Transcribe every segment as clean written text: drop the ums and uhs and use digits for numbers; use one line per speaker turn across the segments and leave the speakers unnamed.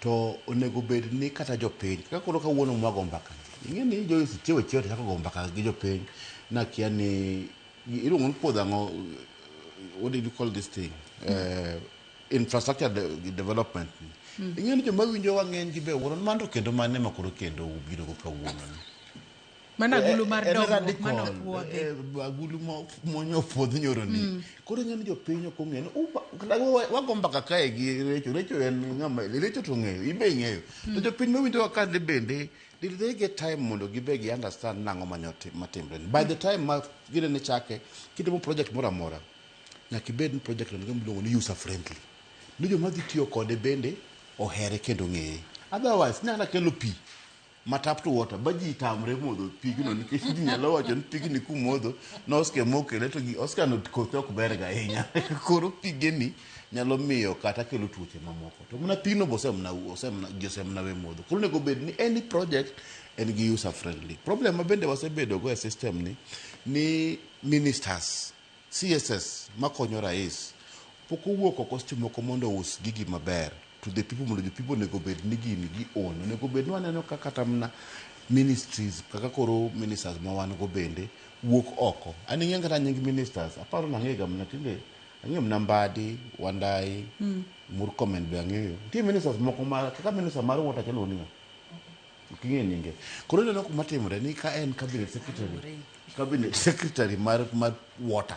To onego bed ni kata jopiny, kaka koro kawuono mwago mbaka ni, ing'e ni Joyce chiewo achiewa to chako go mbaka gi jopiny, nakia ni iluongo ni puodho ang'o, what did you call this thing? Infrastructure development ni. Ing'e ni joma winjowa ng'eny gi be wuoro ni mano to kendo mane ma koro kendo ubiro go kawuono ni.
Mano agulu mar
En
dongruok
radical,
mano puodhi.
Agulu monyo puodh nyoro ni. Koro ing'e ni jopiny ok ong'eyo ni kata wago mbaka kae gi Recho, Recho en ng'ama, Recho to ong'eyo, in be ing'eyo. To jopiny mawinjowa ka ni bende, did they get time mondo gibe gi understand nang'o manyo matimre ni? By the time ma ginene chake, kitimo project moro amora, nyaka ibed ni project no gima iluongo ni user friendly. Ni joma dhi tiyo kode bende ohere kendo ng'eye. Otherwise, inyalo kelo pi ma tap to water ba ji tamre modho pigno nikech ji nyalo wacho ni pigni kumodho no Oscar mokele to gi Oscar no kothe ok ber ga ahinya. Koro pigeni nyalo miyo kata kelo tuoche mamoko. To mana pigno be osemna, osemna, ji osemna we modho. Koro onego bed ni any project en gi user friendly. Problem ma bende wasebedo go e system ni ministers, CSS makonyo rais pok owuok oko seche moko mondo ous gigi maber to the people, mondo jo people onego bed ni gini gi own. Onego bed ni waneno ka kata mana ministries kaka koro ministers ma wan go bende wuok oko. An ing'eyo kata nying ministers, aparo ni ang'eyo ga mana tinde, ang'eyo mana Mbadi, Wandayi, Murkomen be ang'eyo. Nitie ministers moko ma kaka minister mar water chalo ni ng'a? Ok ing'eyo nyinge. Koro ineno kuma timore ni ka en cabinet secretary, cabinet secretary mar water.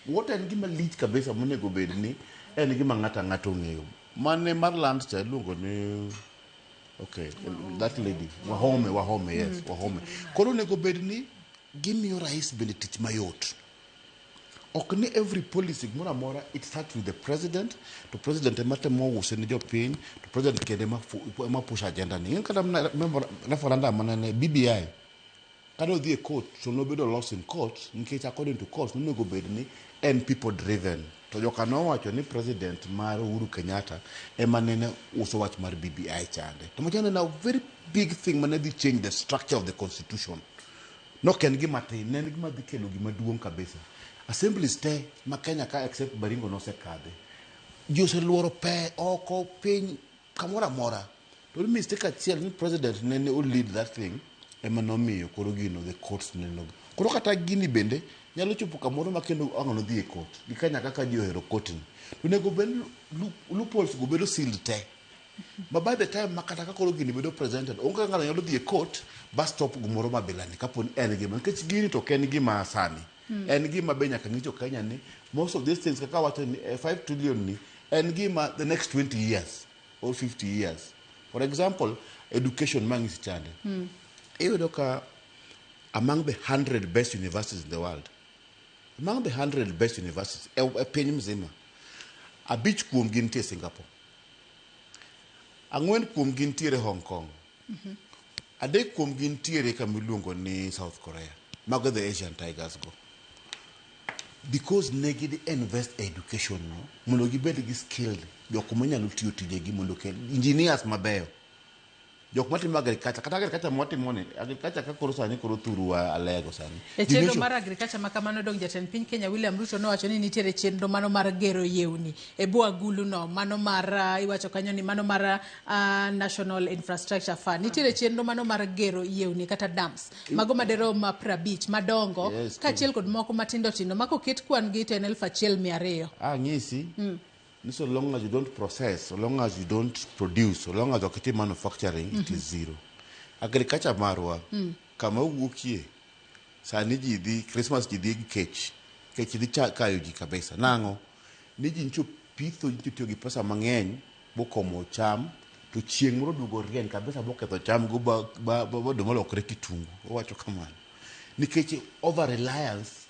Water en gima lich kabisa monego bed ni en gima ng'ato ang'ata ong'eyo. Mane mar land cha iluongo ni, okay, that lady Wahome, Wahome, yes, Wahome. Koro onego bed ni gimiyo rais bende tich mayot. Ok ni every policy gimoro amora it starts with the president, to president ema temo use ni jopiny, to president kende ema push agenda ni. Ing'e kata mana referendum manene BBI, kane odhi e court to nobedo lost in court nikech according to court nonego bed ni en people driven. To joka nowacho ni president mar Uhuru Kenyatta ema nene uso wach mar BBI chande. To machande na very big thing mane dhi change the structure of the constitution. Nok en gima tin, ne en gima dhi kelo gima duong' kabisa. Assemblies te ma Kenya ka except Baringo nosekadhe. Ji oseluoro pe oko piny kamoro amora. To ni mistake achiel ni president nene o lead that thing ema nomiyo koro gino the courts neno. Koro kata gini bende nyalo chopo kamoro ma kendo ang' nodhi e court. Gi Kenya kaka ji ohero court ni. To onego bed ni loopholes go bedo sealed te. But by the time ma kata ka koro gini bedo presented, onge kaka ng'ato nyalo dhi e court ba stop gimoro ma bilani kapo ni en gima, nikech gini to ok en gima sani. En gima be nyaka ng'i jo Kenya ni most of these things kaka wacho ni 5 trillion ni en gima the next 20 years or 50 years. For example, education mang'isi chande. Iyudo ka among the 100 best universities in the world, among the 100 best universities e piny mzima, 5 kuomgi nitie Singapore. 4 kuomgi nitiere Hong Kong. 3 kuomgi nitiere kama iluongo ni South Korea. Mago the Asian Tigers go. Because ne gidhi invest e education no mondo gibed gi skilled jok manyalo tiyo tijegi mondo okel engineers mabeyo. Jok matimo agriculture, kata agriculture mwatimo ni, agriculture ka koro sani koro thuru alego sani.
E chenro
Ji
mar agriculture ma kamano dong jatend piny Kenya William Ruto nowacho ni nitiere chenro mano mar gero yewni e bwo agulu no, mano mar iwacho kanyo ni mano mar National Infrastructure Fund. Nitiere chenro mano mar gero yewni kata dams, mago maderom 50 madongo, kaachiel kod moko matindo tindo ma koket kwan gi to en elfu achiel mia ariyo.
Ng'isi. Ni so long as you don't process, so long as you don't produce, so long as ok itim manufacturing, it is zero. Agriculture marwa, kama owuokie, sani ji dhi, Christmas ji dhi gi kech. Kech dhi kayo ji kabisa. Nang'o? Ni ji ncho pitho, ji ncho tiyo gi pesa mang'eny, bokomo cham, to chieng' moro duogo rieny kabisa boketho cham go ba oduma olokre kitungu. Owacho kamano. Nikech over reliance